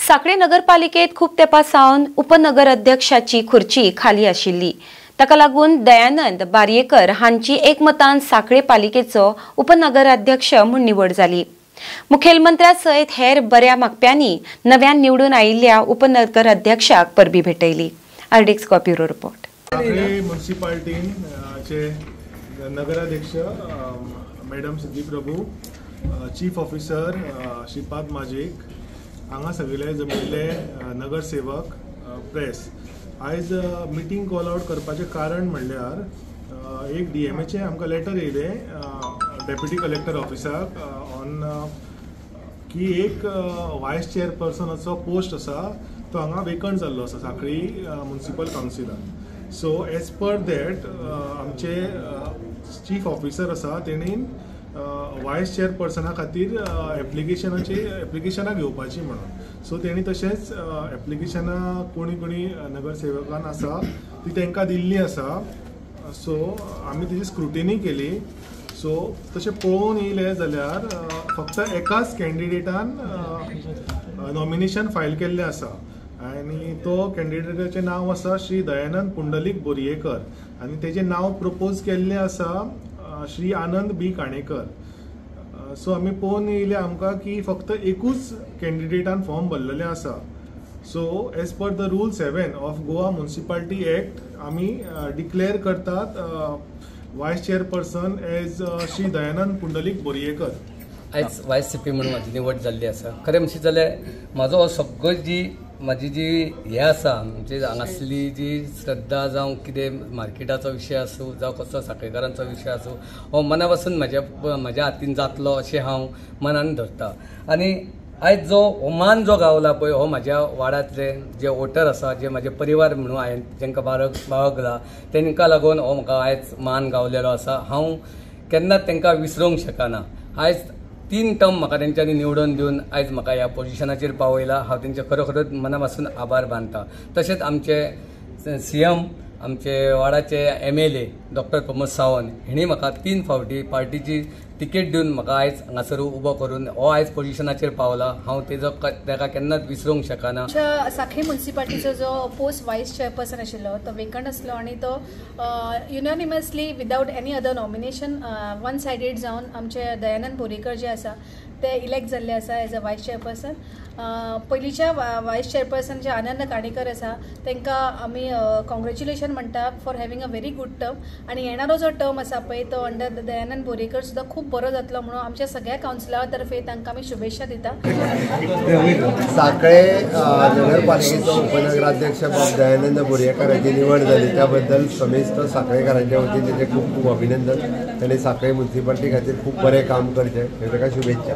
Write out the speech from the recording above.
सांखळे नगरपालिकेत खूप तेंपा सावन उपनगराध्यक्षाची खुर्ची खाली आशिल्ली. ताका लागून दयानंद बार्येकर हांची एकमतान सांखळे पालिकेचो उपनगराध्यक्ष म्हूण निवड जाली. मुखेलमंत्र्या सयत हेर बऱ्या मागप्यांनी नव्यान निवडून आयिल्ल्या उपनगराध्यक्षाक परबी भेटयली. RDX bureau report. सांखळे म्युनिसिपालिटीन चे नगराध्यक्ष madam Siddhi Prabhu, chief officer Shripad Majik, हांगा सगळे जमिल्ले नगरसेवक, प्रेस. आयज मिटींग कॉल आवट करपाचें कारण म्हणल्यार एक डीएमएचें आमकां लेटर येयलें डेप्युटी कलेक्टर ऑफिसाक ऑन की एक वायस चेअरपर्सनाचो पोस्ट आसा तो हांगा वेकंट जाल्लो आसा सांखळी म्युनिसिपल कावन्सिलान. सो एज पर that आमचे चीफ ऑफिसर आसा तेणीन वायस चेअरपर्सना खातीर एप्लिकेशनां घेवपाची म्हणून. सो तेणी तशेंच एप्लिकेशनां कोणी कोणी नगरसेवकान आसा ती तांकां दिल्ली आसा. सो आमी तेजी स्क्रुटिनी केली. सो तशें पळोवन येयलें जाल्यार फक्त एकाच कॅन्डिडेटान नॉमिनेशन फायल केल्लें आसा आनी तो कॅन्डिडेटाचें नांव आसा श्री दयानंद पुंडलीक बोरयेकर आनी तेजें नांव प्रपोज केल्लें आसा श्री आनंद बी काणेकर. सो आमी पळोवन येयले आमकां की फक्त एकूच कॅन्डिडेटान फॉर्म भरलेलें आसा. So as per the rule 7 of Goa municipality act आमी डिक्लेअर करतात vice chairperson as Shri Dayanand Pundalik Boryekar. आयज वायस सीपी म्हणून म्हाजी निवड जाल्ली आसा. खरें म्हणशी जाल्यार म्हाजो हो सगळो जी म्हाजी जी हें आसा म्हणजे हांगासली जी श्रद्धा जावं कितें मार्केटाचो विशय आसूं जावं कसलो सांखळेकारांचो विशय आसूं हो मना पासून म्हाज्या हातीन जातलो अशें हांव मनान धरता. आनी आयज जो हो मान जो गावला पळय हो म्हाज्या वाड्यांतले जे वोटर आसा जे म्हाजे परिवार म्हणून हांवें तांकां बाळगला तांकां लागून हो म्हाका आयज मान गावलेलो आसा. हांव केन्नाच तांकां विसरूंक शकना. आयज 3 टर्म म्हाका तेंच्यांनी निवडून दिवन आयज म्हाका ह्या पोजिशनाचेर पावयला. हांव तेंचे खरोखरच मना पासून आभार मानता. तशेंच आमचे सीएम आमचे वाडाचे MLA doctor Pramod Sawant हिणी म्हाका 3 फावटी पार्टीची तिकेट दिवन म्हाका आयज हांगासर उबो करून हो आयज पोजिशनाचेर पावला. हांव तेजो ताका केन्नाच विसरूंक शकना. सांखळी म्युनिसिपालिटीचो जो पोस्ट वायस चेअरपर्सन आशिल्लो तो वेकंट आसलो आनी तो unanimously without any other nomination one sided जावन आमचे दयानंद बोरेकर जे आसा ते इलेक्ट जाल्ले आसा एज अ वायस चेअरपर्सन. पयलींच्या वायस चेअरपर्सन जे आनंद काणेकर आसा तांकां आमी कॉंग्रेच्युलेशन म्हणटा for having a very good term. आनी येणारो जो टर्म आसा पळय तो अंडर दयानंद बोरेकर सुद्दां खूब बरो जातलो म्हणून आमच्या सगळ्या कावन्सिला तर्फे तांकां आमी शुभेच्छा दिता. सांखळे नगरपालिकेचो उपनगराध्यक्ष बाब दयानंद बोरयेकरांची निवड जाली त्याबद्दल समेस्त सांखळेकारांच्या वतीन तेचें खूब खूब अभिनंदन. ताणें सांखळे म्युनिसिपालिटी खातीर खूब बरें काम करचें हे ताका शुभेच्छा.